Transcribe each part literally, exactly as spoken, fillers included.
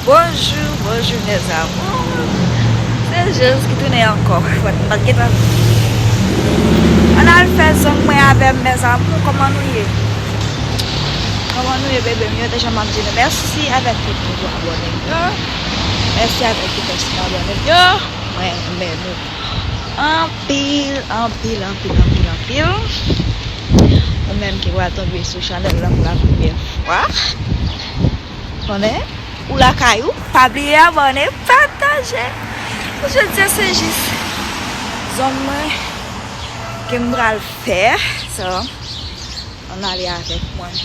Bonjou, bonjou, mes amours. Se Jez ki tounen ankò. Wè, m pa t gentan. Ann al fè zong mwen avè m, mes amours. Kòman nou ye? Kòman nou ye, bebe m yo? Deja m ap di nou mèsi avèk tout nouvo abòne m yo. Mèsi avèk tout èks abòne m yo. Mwen renmen nou anpil, anpil, anpil, anpil, anpil. Ou menm ki pral tonbe sou chanèl la pou la premyè fwa, konnen ou lakay ou, pa bliye abòne, pataje. Jodi a se jis zong mwen ke m pral fè. So, ann ale avèk mwen.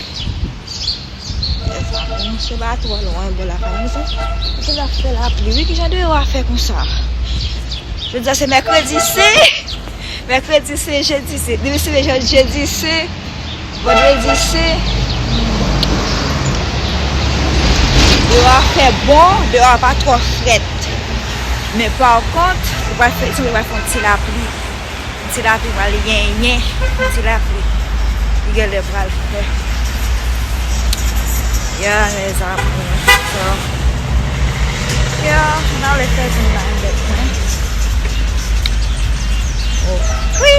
Mes amours, se pa twò lwen bò lakay mwen, se, se la fè lapli. Wi, kijan deyò a fè konsa? Jodi a se mèkredi, se, mèkredi se, jedi se, demen se jedi, se vandredi, se, deyò a fè bon, deyò a pa twò frèt. Men pa kont, ou pral fè, ou pral fè yon ti lapli. Ti lapli pral yenyen. Ti lapli. Li genlè pral fè. Ya, mes amours. So, ya, n ale fè zong nan bèt mwen. Oh, wi.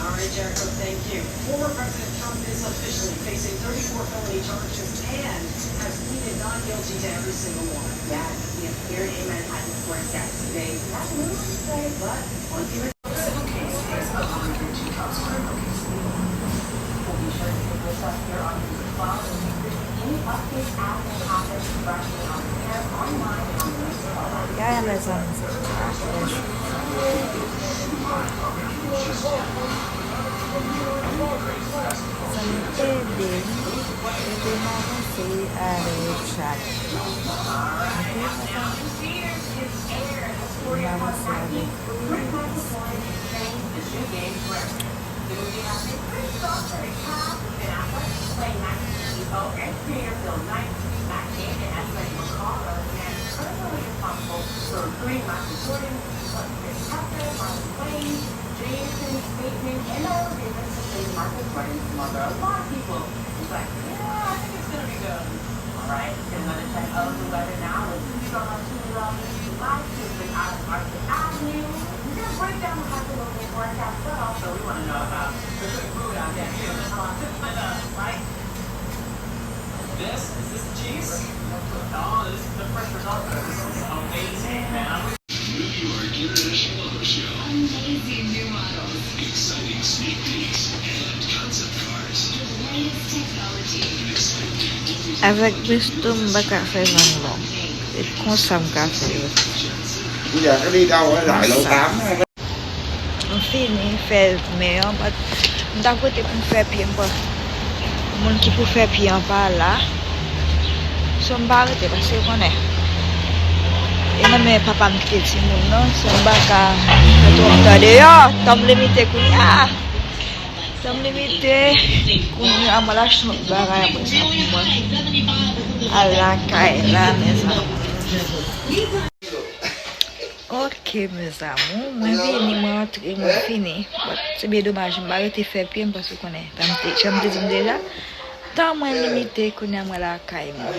All right, Jericho, thank you. Former President Trump is officially facing thirty-four felony charges and has pleaded not guilty to every single one. That he appeared in Manhattan Square Garden today afternoon, but on Gade mezanmi, sa. Zanmi ede m, ede m avanse avèk chak. Ok, mezanmi? N ap avanse avèk li. Avèk Besto, m pa ka fè zong non. Se konsa m ka fè yo. Konsa. M fini fè men an, but m t ap rete pou m fè pye m, but moun ki pou fè pye an pa la. So, m pa rete, paske ou konnen, e nan men papa m kite timoun nan, so m pa ka fè twòp tan deyò. Tan m limite kounye a. Tan m limite kounye a, m al achte yon bagay, apre sa pou mwen al lakay la, mes amours. Ok, mes amours, mwen vini, mwen antre, mwen fini. But se byen domaj, m pa rete fè pye m, paske ou konnen, jan m te, jan m te di nou deja, tan mwen limite, kounye a mwen lakay mwen.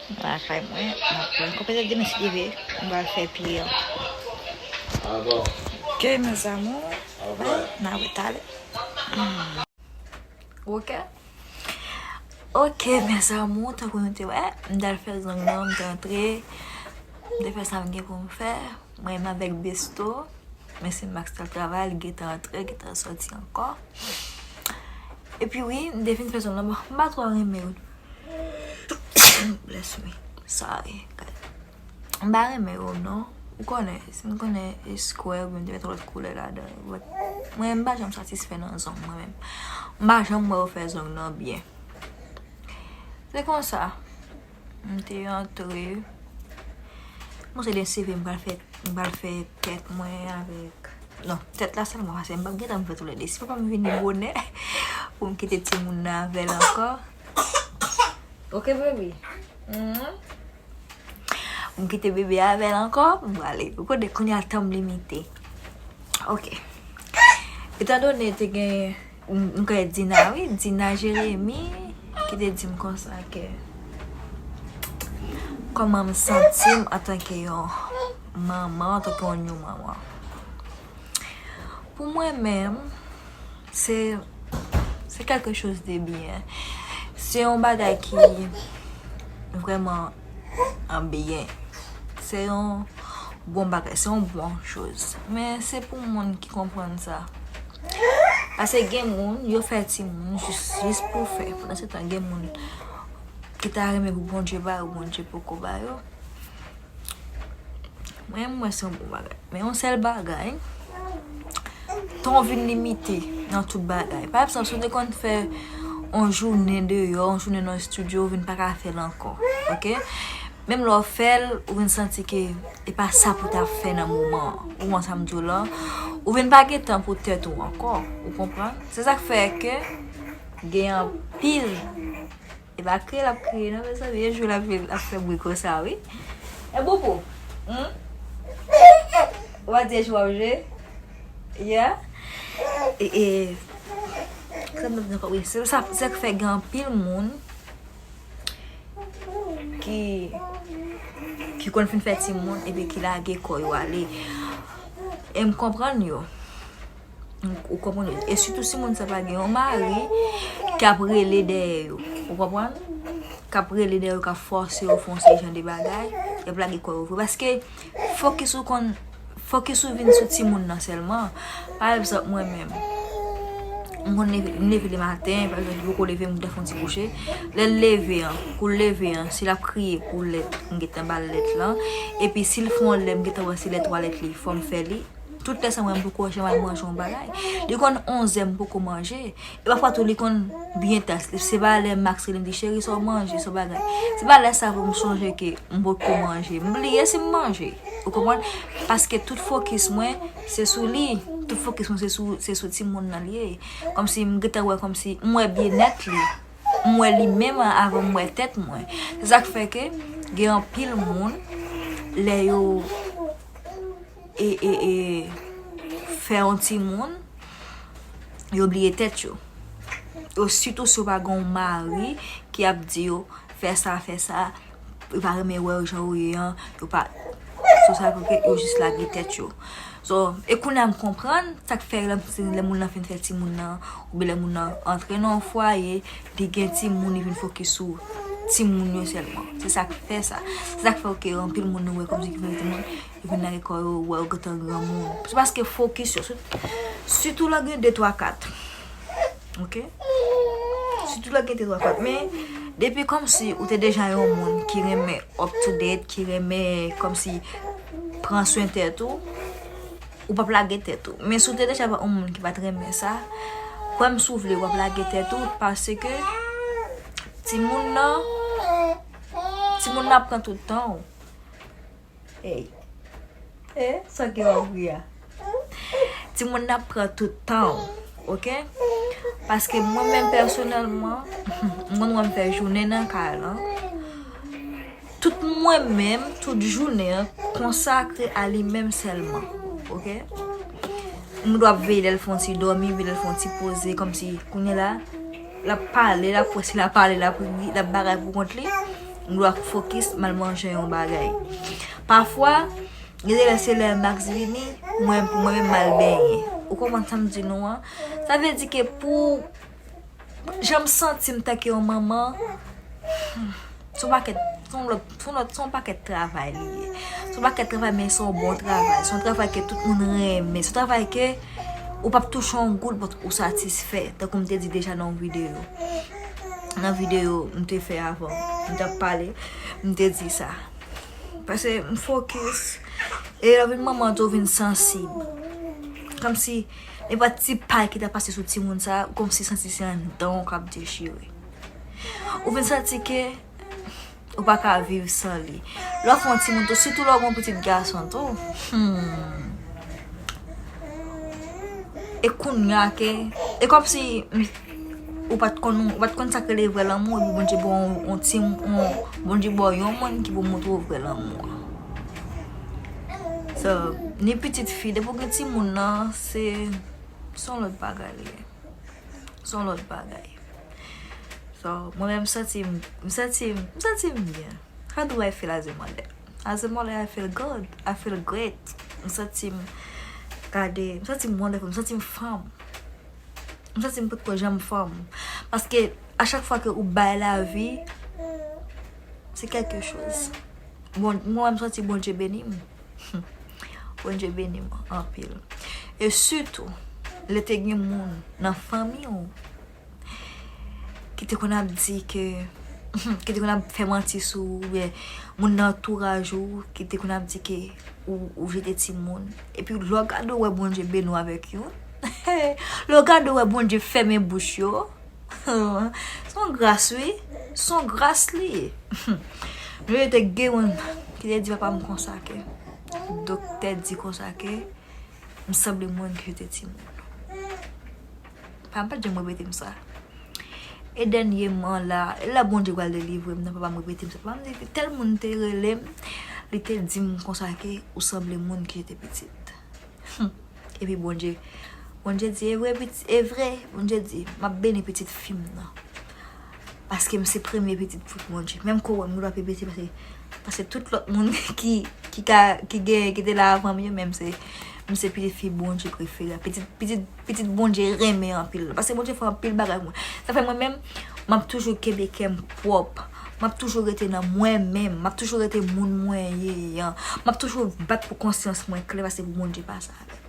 Mwen lakay mwen, m ap pran konpetans demen si Dye vle, m pral fè pye an. Ok, mes amours, n a wè talè. Ok. Ok, mes amours, tankou nou te wè, m t al fè zong nan, m te antre, m te fè sa m gen pou m fè. Mwen menm avèk Besto, men se Max t al travay, li gentan antre, gentan sòti ankò. Epi wi, m te fin fè zong nan, bon, m pa twò renmen yo. Bless me. Sorry, guys. M pa renmen yo non. Ou konnen, si m konnen e square oubyen m te met yon lòt koulè ladan yo. But mwen, m pa janm satisfè nan zong mwen menm. M pa janm wè yo fè zong nan byen. Se konsa. M te antre. Bon, se de seve m pral fè, m pral fè tèt mwen avèk, non, tèt la sèlman, paske m p ap gentan fè toulède. Si papa m vini bonè, pou m kite timoun nan avè l ankò. Ok, baby. Mhm. M kite bebe avè l ankò, m prale. Ou konnen kounye a tan m limite. Ok. Etandone te gen, m, m kwè Dina, wi, Dina Jeremi, ki te di m konsa ke kòman m santi m antanke yon manman, antanke yon new manman. Pou mwen menm, se, se quelque chose de bien. Se yon bagay ki vrèman an byen. Se yon bon bagay, se yon bon choz. Men se pou moun ki konprann sa. Paske gen moun, yo fè timoun jis, jis pou fè. Pandan se tan, gen moun ki ta renmen pou Bondye ba yo, Bondye poko ba yo. Mwen, mwen se yon bon bagay. Men yon sèl bagay, tan w vin limite nan tout bagay. Pa egzanp, si w te konn fè yon jounen deyò, yon jounen nan estidyo, ou vin pa ka fè l ankò. Ok? Menm lè w fè l, ou vin santi ke e pa sa pou w ta fè nan moman an. Ou konprann sa m di w la? Ou vin pa gen tan pou tèt ou ankò. Ou konprann? Se sa k fè ke gen anpil E pa kriye l ap kriye non, mezanmi. E jou l ap, l ap fè bri konsa, wi. E Boubou, hmm? Ou pa di e jou w ap jwe? Yeah. E, e, sa m t ap di ankò, wi. Se sa, se sa k fè gen anpil moun ki, ki konn fin fè timoun epi ki lage kò yo ale. E m konprann yo. Ou konprann? E sitou si moun sa pa gen yon mari k ap rele dèyè yo. Ou konprann? K ap rele dèyè yo, k ap fòse yo fè yon seri jan de bagay, y ap lage kò yo vre. Paske fokis ou konn, fokis ou vin sou timoun nan sèlman. Pa egzanp, mwen menm, m konn leve, m leve lematen, pa egzanp, li poko leve, m te fè yon ti kouche. Lè l leve an, kou l leve an, si l ap kriye pou lèt, m gentan ba l lèt lan. Epi si l fè yon lè, m gentan wè se lè twalèt li, fò m fè li. Tout lè sa mwen, m poko janm al manje yon bagay. Li konn onzè, m poko manje. E pafwa tou, li konn byen ta. Se pa lè Max rele m di, "Cheri, sa w manje, sa w bagay." Se pa lè sa pou m sonje ke m poko manje. M bliye si m manje. Ou konprann? Paske tout fokis mwen, se sou li. Tout fokis mwen, se sou, se sou timoun nan li ye. Kòmsi m gentan wè, kòmsi m wè byennèt li. M wè li menm avan m wè tèt mwen. Se sa k fè ke gen anpil moun, lè yo e, e, e, fè yon timoun, yo bliye tèt yo. Yo, sitou si yo pa gen yon mari ki ap di yo, "Fè sa, fè sa," yo pa renmen wè yo jan yo ye an, yo pa, so sa fè ke yo jis lage tèt yo. So, e kounye a m konprann sa k fè lè, lè moun nan fin fè timoun nan, oubyen lè moun nan antre nan yon fwaye, li gen timoun, li vin fokis sou timoun yo sèlman. Se sa k fè sa. Se sa k fè ke anpil moun nou wè kòmsi ki fè timoun, yo vin lage kò yo, wè yo gentan granmoun. Se paske fokis yo, si, sitou lè gen de, twa, kat. Ok? Sitou lè gen de, twa, kat. Men, depi kòmsi ou te deja yon moun ki renmen up to date, ki renmen kòmsi pran swen tèt ou, ou p ap lage tèt ou. Men si w te deja yon moun ki pa t renmen sa, kwè m si w vle, w ap lage tèt ou, paske timoun nan, timoun nan ap pran tout tan w. Ey. E, sa gen w ap ri a? Timoun nan ap pran tout tan w, ok? Paske mwen menm pèsonèlman, m konn wè m fè jounen nan kay lan. Tout mwen menm, tout jounen an, konsakre a li menm sèlman, ok? M dwe ap veye lè l fè yon ti dòmi, veye lè l fè yon ti poze, kòmsi kounye la, l ap pale, l ap wè si l ap pale, l ap ri, l ap bagay pou kont li. M dwe ap fokis, m al manje yon bagay. Pafwa, gen de lè se lè Max vini, mwen, pou mwen menm, m al benyen. Ou konprann sa m di nou an? Sa vle di ke pou jan m santi m tanke yon manman, hmm, se yon pakèt, se yon lòt, se yon lòt, se yon pakèt travay li ye. Se yon pakèt travay, men se yon bon travay. Se yon travay ke tout moun renmen. Se yon travay ke ou p ap touche yon goud, but ou satisfè. Tankou m te di deja nan yon videyo. Nan videyo m te fè avan, m t ap pale, m te di sa. Paske m fokis. E lè w vin manman tou, w vin sansib. Kòmsi nenpòt ti pay ki ta pase sou timoun sa, ou kòmsi santi se anndan w k ap dechire. Ou vin santi ke ou pa ka viv san li. Lè w fè yon timoun tou, sitou lè w gen yon pitit gason tou. Hmm. E kounye a ke, e kòmsi, m, Ou pa t konn, ou pa t konn sa k rele vrè lanmou, epi Bondye ba w yon, yon ti, yon, Bondye ba w yon moun ki pou montre w vrè lanmou an. So, ni pitit fi, depi w gen timoun nan, se, se yon lòt bagay li ye. Se yon lòt bagay. So, mwen menm, m santi m, m santi m, m santi m byen. How do I feel as a mother? As a mother, I feel good. I feel great. M santi m, gade, m santi m wonderful. M santi m fanm. M santi m potko janm fanm. Paske a chak fwa ke ou bay lavi, se kèlke choz. Bon, mwen, m santi Bondye beni m. Bondye beni m anpil. E sitou, lè te gen moun nan fanmi w ki te konn ap di ke, ki te konn ap fè manti sou ou, oubyen moun nan antouraj ou ki te konn ap di ke ou, ou jete timoun. Epi lè w gade w wè Bondye beni w avèk youn. Lè w gade w wè Bondye fèmen bouch yo. Se yon gras, wi. Se yon gras li ye. Nou te gen youn ki te di papa m konsa ke, doktè di konsa ke, m sanble moun ki jete timoun. Papa m pa t janm repete m sa. E dènyèman la, e la Bondye pral delivre m nan, papa m repete m sa. Papa m di, tèl moun te rele m, li te di m konsa ke ou sanble moun ki jete pitit. Epi Bondye, Bondye di, e vre, piti, e vre, Bondye di, m ap beni pitit fi m nan. Paske m se premye pitit pou Bondye. Menm ke w wè m gen dwa pi piti pase, pase tout lòt moun ki, ki ka, ki gen, ki te la avan m yo, men m se, m se pitit fi Bondye prefere. Pitit, pitit, pitit Bondye renmen anpil. Paske Bondye fè anpil bagay pou mwen. Sa fè mwen menm, m ap toujou kenbe kè m pwòp. M ap toujou rete nan mwen menm. M ap toujou rete moun mwen ye an. M ap toujou bat pou konsyans mwen klè, paske pou Bondye pase avè m.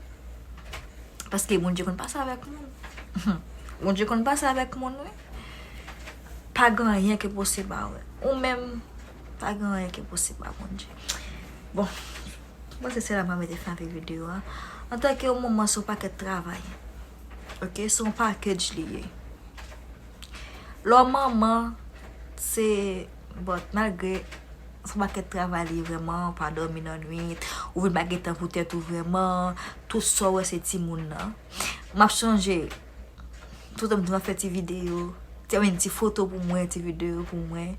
Paske Bondye konn pase avèk moun. Bondye konn pase avèk moun, wi. Pa gen anyen ki posib a ou. Ou menm, pa gen anyen ki posib a Bondye. Bon, mwen se sèl la mwen mete fen avèk videyo a. Antanke yon manman, se yon pakèt travay. Ok, se yon package li ye. Lè w manman, se, bon, malgre se yon pakèt travay li vrèman, ou pa dòmi nan nwit, ou vin pa gen tan pou tèt ou vrèman, tout sa w wè se timoun nan. M ap chanje, toutan m di m ap fè ti videyo, ti, I mean, ti foto pou mwen, ti videyo pou mwen.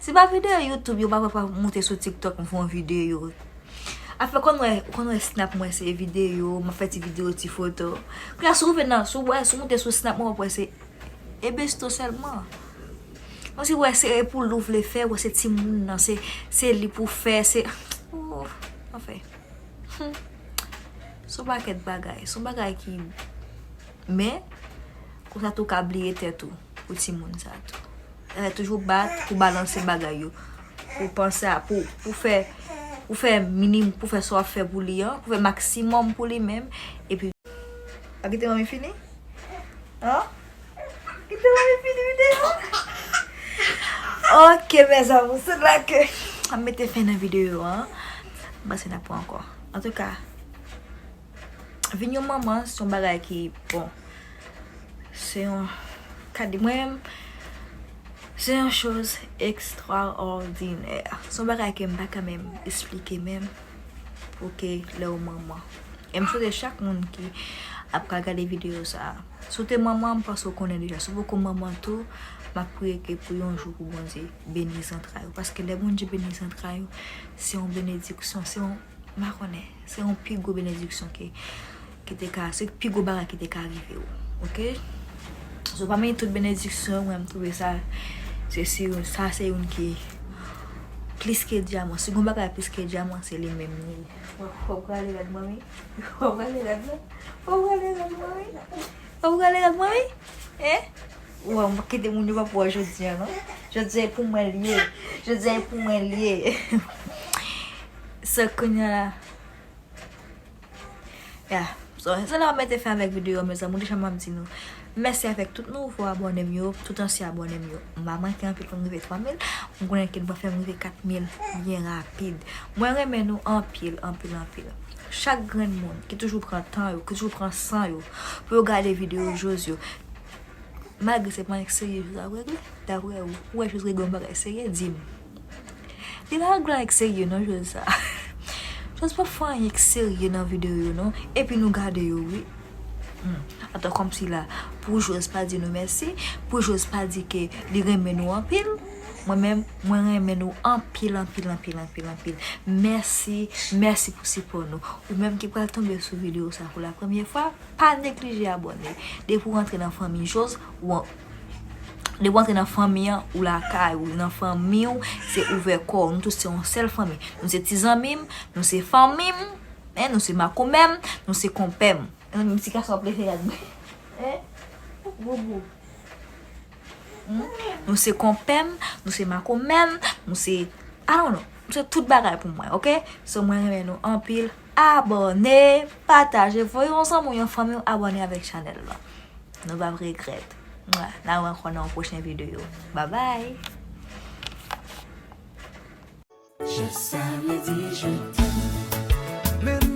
Se pa videyo YouTube, yo pa, pa, pa moute sou TikTok, m fè yon videyo. Afè konn wè, konn wè Snap mwen se videyo, m ap fè ti videyo, ti foto. Kounye a, si w rive nan, si w wè, si w moute sou Snap mwen, w ap wè se e besto sèlman. Kòmsi w wè se e pou li w vle fè, w wè se timoun nan, se, se li pou fè, se, oh, anfen. Hmm. Se yon pakèt bagay, se yon bagay ki, men, konsa tou ka bliye tèt ou pou timoun sa tou. Fè toujou bat pou balanse bagay yo. Pou panse a, pou, pou fè, pou fè minim, pou fè sa w ap fè pou li an, pou fè maksimòm pou li menm. Epi, pa kite manmi fini? An? Kite manmi fini videyo? Ok, mes amours, se la ke m ap mete fen nan videyo an. M panse n ap pran ankò. Antouka, vin yon manman, se yon bagay ki, bon, se yon, ka di mwen, se yon choz ekstraòdinè. Se yon bagay ke m pa ka menm esplike menm pou ke lè w manman. E m swete chak moun ki ap ka gade videyo sa a. Si w te manman, m panse w konnen deja. Si w poko manman tou, m ap priye ke pou yon jou pou Bondye beni zantray ou. Paske lè Bondye beni zantray ou, se yon benediksyon, se yon M pa konnen. Se yon pi gwo benediksyon ke, ki te ka, se pi gwo bagay ki te ka rive w. Ok? So, pami tout benediksyon, mwen, m twouve sa, se si, sa se youn ki plis ke dyaman. Si gon bagay plis ke dyaman, se li menm li ye. Fò, fò w prale rèd, manmi. Fò w prale rèd, non. Fò w prale rèd, manmi. Fò w prale rèd, manmi. Hein? Wè, m pa kite moun yo pa pou wè jodi a, non. Jodi a, e pou mwen li ye. Jodi a, e pou mwen li ye. So, kounye a la. Ya. So, se la m mete fen avèk videyo a, mezanmi. Deja, m ap di nou mèsi avèk tout nouvo abòne m yo, tout ansyen abòne m yo. M pa manke anpil pou m rive twa mil. M konnen ke nou pral fè m rive kat mil byen rapid. Mwen renmen nou anpil, anpil, anpil. Chak grenn moun ki toujou pran tan yo, ki toujou pran san yo pou yo gade videyo Jozz yo. Malgre se pa anyen k serye Jozz ap regle, daprè ou, ou wè Jozz regle yon bagay serye, di m. Li pa regle anyen k serye non, Jozz sa. Jozz pa fè anyen k serye nan videyo yo non, epi nou gade yo wi. Hmm. Atò, kòmsi la, pou Jòz pa di nou mèsi, pou Jòz pa di ke li renmen nou anpil, mwen menm, mwen renmen nou anpil, anpil, anpil, anpil, anpil. Mèsi, mèsi pou sipò nou. Ou menm ki pral tonbe sou videyo sa pou la premyè fwa, pa neglije abòne. Depi w rantre nan fanmi Jòz, ou an- depi w rantre nan fanmi an, ou lakay, ou nan fanmi w, se ouvè kò w. Nou tout se yon sèl fanmi. Nou se ti zanmi m, nou se fanmi m, en, nou se makomè m, nou se konpè m. Mezanmi, ti gason ap leve rad mwen. En? Boubou. Hmm? Nou se konpè m, nou se makomè m, nou se, I don't know. Nou se tout bagay pou mwen, oke? So, mwen renmen nou anpil. Abòne, pataje, voye yon zanmi w, yon fanmi w abòne avèk chanèl la. Nou p ap regrèt. Mwa, n a wè ankò nan yon pwochen videyo. Babay! Je savais dire je t'aime. Menm